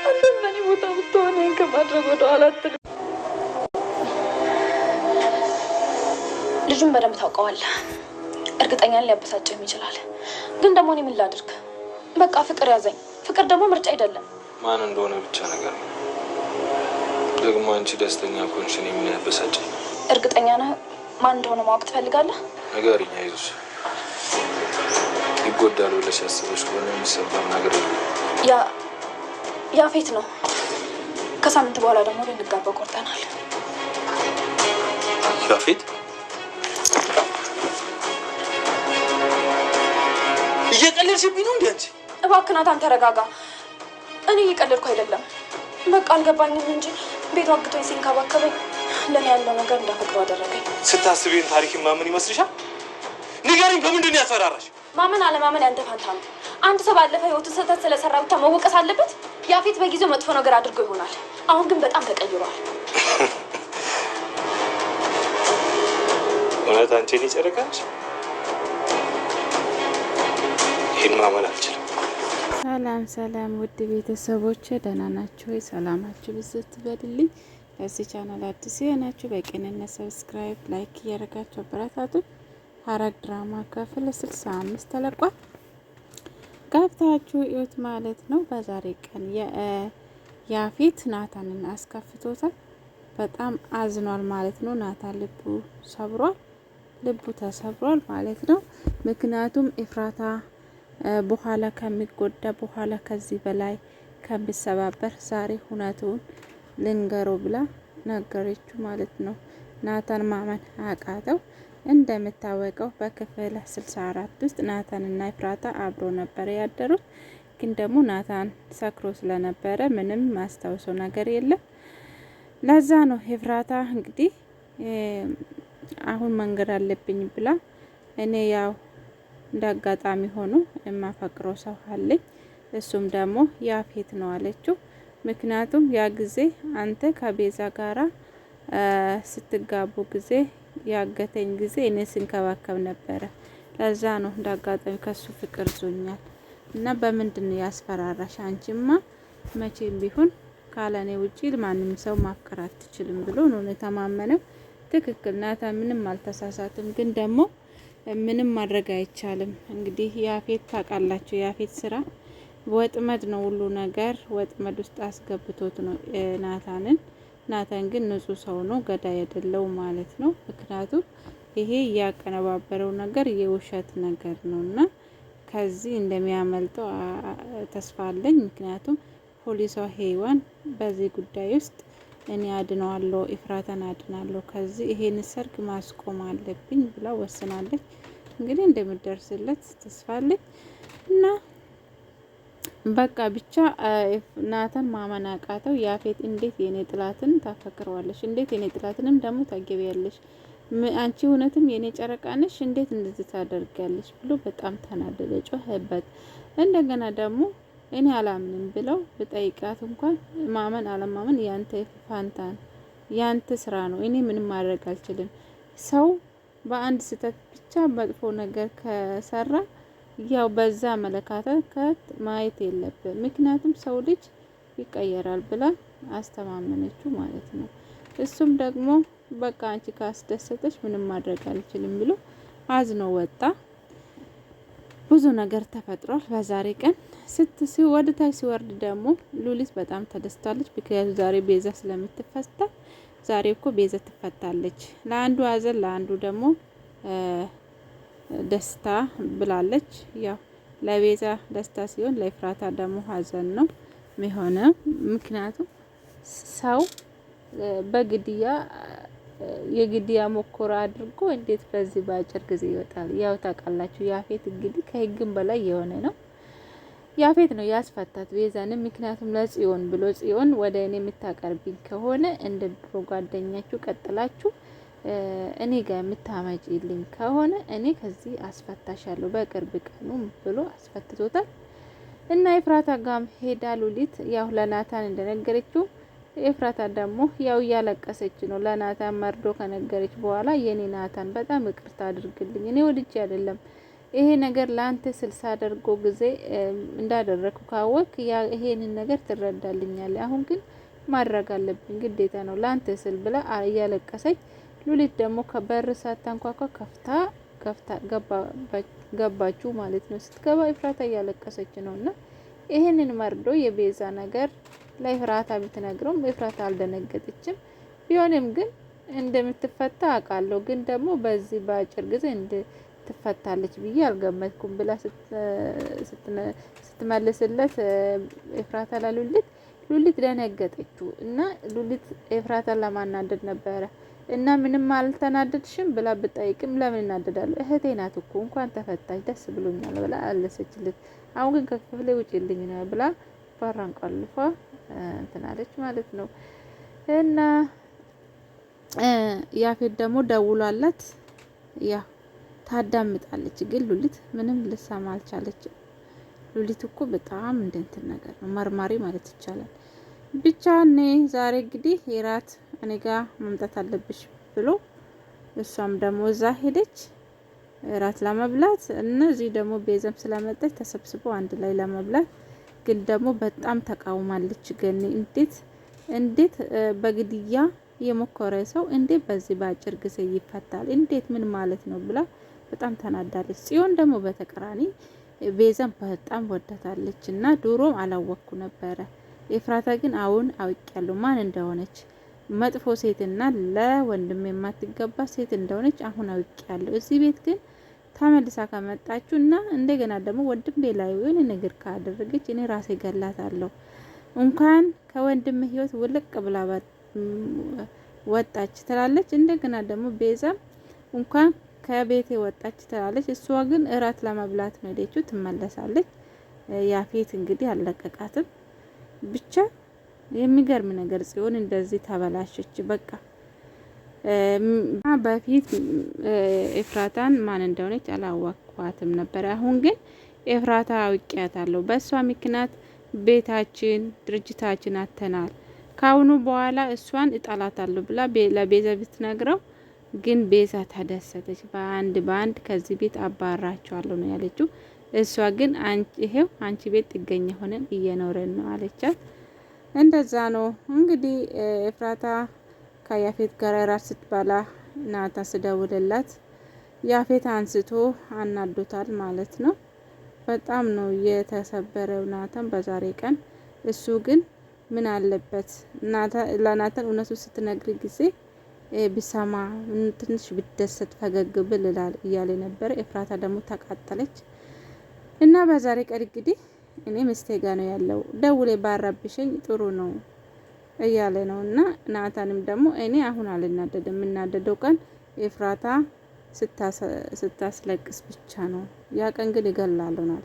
አንተም በእኔ ቦታ ብትሆን ይህን ከማድረግ ወደኋላ አትልም። ልጁን በደንብ ታውቀዋለህ። እርግጠኛ ነኝ ሊያበሳጭህም ይችላል። ግን ደግሞ እኔ ምን ላድርግ? በቃ ፍቅር ያዘኝ። ፍቅር ደግሞ ምርጫ አይደለም። ማን እንደሆነ ብቻ ነገር ነው። ደግሞ አንቺ ደስተኛ ከሆንሽ እኔ ምን ያበሳጨኝ? እርግጠኛ ነህ? ማን እንደሆነ ማወቅ ትፈልጋለህ? ንገሪኝ። አይዞሽ፣ ይጎዳል ብለሽ ያስበሽ ከሆነ የሚሰበር ነገር የለም። ያፌት ነው። ከሳምንት በኋላ ደግሞ ልንጋባ ቆርጠናል። ያፌት? እየቀለድሽብኝ ነው እንዴ አንቺ? እባክህ ናታን ተረጋጋ። እኔ እየቀለድኩ አይደለም። በቃ አልገባኝም እንጂ ቤቱ አግቶኝ ሲንከባከበኝ ለእኔ ያለው ነገር እንዳፈቅረው አደረገኝ። ስታስቢን ታሪክን ማመን ይመስልሻል? ንገሪኝ፣ በምንድን ነው ያስፈራራሽ? ማመን አለማመን ያንተ ፋንታ ነው። አንድ ሰው ባለፈ ህይወቱ ስህተት ስለሰራ ብቻ መወቀስ አለበት? ያፌት በጊዜው መጥፎ ነገር አድርጎ ይሆናል። አሁን ግን በጣም ተቀይሯል። እውነት አንቺ የኔ ጨረቃ ነሽ? ይህን ማመን አልችልም። ሰላም ሰላም፣ ውድ ቤተሰቦች ደህና ናችሁ ወይ? ሰላማችሁ ብዝት ትበልልኝ። ለዚህ ቻናል አዲስ የሆናችሁ በቅንነት subscribe፣ like እያደረጋችሁ አበረታቱኝ። ሐረግ ድራማ ክፍል 65 ተለቋል። ገብታችሁ እዩት ማለት ነው። በዛሬ ቀን ያፌት ናታንን አስከፍቶታል። በጣም አዝኗል ማለት ነው። ናታን ልቡ ሰብሯል፣ ልቡ ተሰብሯል ማለት ነው። ምክንያቱም ኤፍራታ በኋላ ከሚጎዳ በኋላ ከዚህ በላይ ከሚሰባበር ዛሬ እውነቱን ልንገረው ብላ ነገረችው ማለት ነው። ናታን ማመን አቃተው። እንደምታወቀው በክፍል 64 ውስጥ ናታንና ኤፍራታ አብሮ ነበረ ያደሩት። ግን ደግሞ ናታን ሰክሮ ስለነበረ ምንም ማስታውሰው ነገር የለም። ለዛ ነው ኤፍራታ እንግዲህ አሁን መንገድ አለብኝ ብላ እኔ ያው እንደ አጋጣሚ ሆኖ የማፈቅረው ሰው አለኝ እሱም ደግሞ ያፌት ነው አለችው። ምክንያቱም ያ ጊዜ አንተ ከቤዛ ጋራ ስትጋቡ ጊዜ ያገተኝ ጊዜ እኔ ስንከባከብ ነበረ። ለዛ ነው እንደ አጋጣሚ ከሱ ፍቅር ዞኛል። እና በምንድን ነው ያስፈራራሽ? አንቺማ መቼም ቢሆን ካለኔ ውጪ ማንም ሰው ማፍቀር አትችልም ብሎ ነው የተማመነው። ትክክል ናታ፣ ምንም አልተሳሳትም። ግን ደግሞ ምንም ማድረግ አይቻልም። እንግዲህ ያፌት ታውቃላችሁ፣ ያፌት ስራ ወጥመድ ነው። ሁሉ ነገር ወጥመድ ውስጥ አስገብቶት ነው ናታንን። ናታን ግን ንጹህ ሰው ነው፣ ገዳይ አይደለው ማለት ነው። ምክንያቱም ይሄ ያቀነባበረው ነገር የውሸት ነገር ነው እና ከዚህ እንደሚያመልጠው ተስፋ አለኝ። ምክንያቱም ፖሊሷ ሄዋን በዚህ ጉዳይ ውስጥ እኔ አድነዋለሁ፣ ኤፍራታን አድናለሁ፣ ከዚህ ይሄን ሰርግ ማስቆም አለብኝ ብላ ወስናለች። እንግዲህ እንደምደርስለት ተስፋ አለኝ እና በቃ ብቻ ናታን ማመን አቃተው። ያፌት እንዴት የኔ ጥላትን ታፈቅረዋለሽ? እንዴት የኔ ጥላትንም ደግሞ ታገቢያለሽ? አንቺ እውነትም የኔ ጨረቃ ነሽ? እንዴት እንደዚህ ታደርጊያለሽ? ብሎ በጣም ተናደደ፣ ጮኸበት። እንደገና ደግሞ እኔ አላምንም ብለው ብጠይቃት እንኳን ማመን አለማመን ያንተ ፋንታ ያንተ ስራ ነው፣ እኔ ምንም ማድረግ አልችልም። ሰው በአንድ ስህተት ብቻ መጥፎ ነገር ከሰራ ያው በዛ አመለካከት ማየት የለብን፣ ምክንያቱም ሰው ልጅ ይቀየራል ብላ አስተማመነችው ማለት ነው። እሱም ደግሞ በቃ አንቺ ካስደሰተች ምንም ማድረግ አልችልም ብሎ አዝኖ ወጣ። ብዙ ነገር ተፈጥሯል በዛሬ ቀን። ስት ወደ ታች ሲወርድ ደግሞ ሉሊት በጣም ተደስታለች። ምክንያቱ ዛሬ ቤዛ ስለምትፈታ፣ ዛሬ እኮ ቤዛ ትፈታለች። ለአንዱ ሀዘን ለአንዱ ደግሞ ደስታ ብላለች። ያው ለቤዛ ደስታ ሲሆን ለኤፍራታ ደግሞ ሀዘን ነው የሚሆነው። ምክንያቱም ሰው በግድያ የግድያ ሙከራ አድርጎ እንዴት በዚህ በአጭር ጊዜ ይወጣል? ያው ታውቃላችሁ፣ ያፌት እንግዲህ ከህግም በላይ የሆነ ነው። ያፌት ነው ያስፈታት ቤዛንም። ምክንያቱም ለጽዮን ብሎ ጽዮን ወደ እኔ የምታቀርብኝ ከሆነ እንደ ድሮ ጓደኛችሁ ቀጥላችሁ እኔ ጋር የምታመጪልኝ ከሆነ እኔ ከዚህ አስፈታሻለሁ በቅርብ ቀኑ ብሎ አስፈትቶታል። እና ኤፍራታ ጋም ሄዳ ሉሊት ያው ለናታን እንደነገረችው ኤፍራታ ደግሞ ያው እያለቀሰች ነው። ለናታን መርዶ ከነገረች በኋላ የኔ ናታን በጣም ይቅርታ አድርግልኝ፣ እኔ ወድጄ አይደለም ይሄ ነገር ለአንተ ስል ሳደርጎ ጊዜ እንዳደረግኩ ካወቅ ይሄንን ነገር ትረዳልኛለህ። አሁን ግን ማድረግ አለብኝ ግዴታ ነው ለአንተ ስል ብላ እያለቀሰች፣ ሉሊት ደግሞ ከበር ሳታንኳኳ ከፍታ ከፍታ ገባችሁ ማለት ነው። ስትገባ ኤፍራታ እያለቀሰች ነው እና ይህንን መርዶ የቤዛ ነገር ለኤፍራታ ብትነግረውም ኤፍራታ አልደነገጠችም። ቢሆንም ግን እንደምትፈታ አውቃለሁ፣ ግን ደግሞ በዚህ በአጭር ጊዜ ትፈታለች ብዬ አልገመትኩም ብላ ስትመልስለት ኤፍራታ ለሉሊት፣ ሉሊት ደነገጠችው እና ሉሊት ኤፍራታን ለማናደድ ነበረ እና ምንም አልተናደድሽም ብላ ብጠይቅም ለምን እናደዳለሁ እህቴ ናት እኮ እንኳን ተፈታች ደስ ብሎኛል ብላ አለሰችለት። አሁን ግን ከክፍሌ ውጪልኝ ነው ብላ በሯን ቆልፋ እንትን አለች ማለት ነው። እና ያፌት ደግሞ ደውሏላት ያ ታዳምጣለች፣ ግን ሉሊት ምንም ልሰማ አልቻለችም። ሉሊት እኮ በጣም እንደ እንትን ነገር ነው፣ መርማሪ ማለት ይቻላል። ብቻ እኔ ዛሬ እንግዲህ የራት እኔ ጋ መምጣት አለብሽ ብሎ እሷም ደግሞ እዛ ሄደች እራት ለመብላት። እነዚህ ደግሞ ቤዛም ስለመጣች ተሰብስበው አንድ ላይ ለመብላት ግን ደግሞ በጣም ተቃውማለች። ገኒ እንዴት እንዴት በግድያ የሞከረ ሰው እንዴት በዚህ በአጭር ጊዜ ይፈታል? እንዴት ምን ማለት ነው ብላ በጣም ተናዳለች። ጽዮን ደግሞ በተቃራኒ ቤዛን በጣም ወዳታለች እና ድሮም አላወቅኩ ነበረ። ኤፍራታ ግን አሁን አውቄያለሁ ማን እንደሆነች፣ መጥፎ ሴትና ለወንድም የማትገባ ሴት እንደሆነች አሁን አውቄያለሁ። እዚህ ቤት ግን ተመልሳ ከመጣችሁ እና እንደገና ደግሞ ወንድሜ ላይ የሆነ ነገር ካደረገች እኔ ራሴ ገላታለሁ። እንኳን ከወንድም ህይወት ውልቅ ብላ ወጣች ትላለች። እንደገና ደግሞ ቤዛም እንኳን ከቤቴ ወጣች ትላለች። እሷ ግን እራት ለመብላት ነው ሄደችው። ትመለሳለች። ያፌት እንግዲህ አልለቀቃትም። ብቻ የሚገርም ነገር ጽዮን እንደዚህ ተበላሸች። በቃ በፊት ኤፍራታን ማን እንደሆነች አላወቅኳትም ነበር። አሁን ግን ኤፍራታ አውቂያታለሁ። በእሷ ምክንያት ቤታችን፣ ድርጅታችን አተናል። ከአሁኑ በኋላ እሷን እጠላታለሁ ብላ ለቤዛ ብትነግረው ግን ቤዛ ተደሰተች። በአንድ በአንድ ከዚህ ቤት አባራቸዋለሁ ነው ያለችው። እሷ ግን ይሄው አንቺ ቤት ጥገኛ ሆነን እየኖረን ነው አለቻት። እንደዛ ነው እንግዲህ ኤፍራታ ከያፌት ጋር እራት ስትበላ ናታ ስደውልላት ያፌት አንስቶ አናዶታል ማለት ነው። በጣም ነው የተሰበረው ናታን በዛሬ ቀን። እሱ ግን ምን አለበት ለናታን እውነቱ ስትነግር ጊዜ ቢሰማ ትንሽ ብደሰት ፈገግ ብል እያለ ነበረ። ኤፍራታ ደግሞ ተቃጠለች እና በዛሬ ቀን እንግዲህ እኔ ምስቴ ጋ ነው ያለው ደውሌ ባረብሸኝ ጥሩ ነው እያለ ነው። እና ናታንም ደግሞ እኔ አሁን አልናደድም፣ የምናደደው ቀን ኤፍራታ ስታስለቅስ ብቻ ነው፣ ያ ቀን ግን እገላለሁ ነው።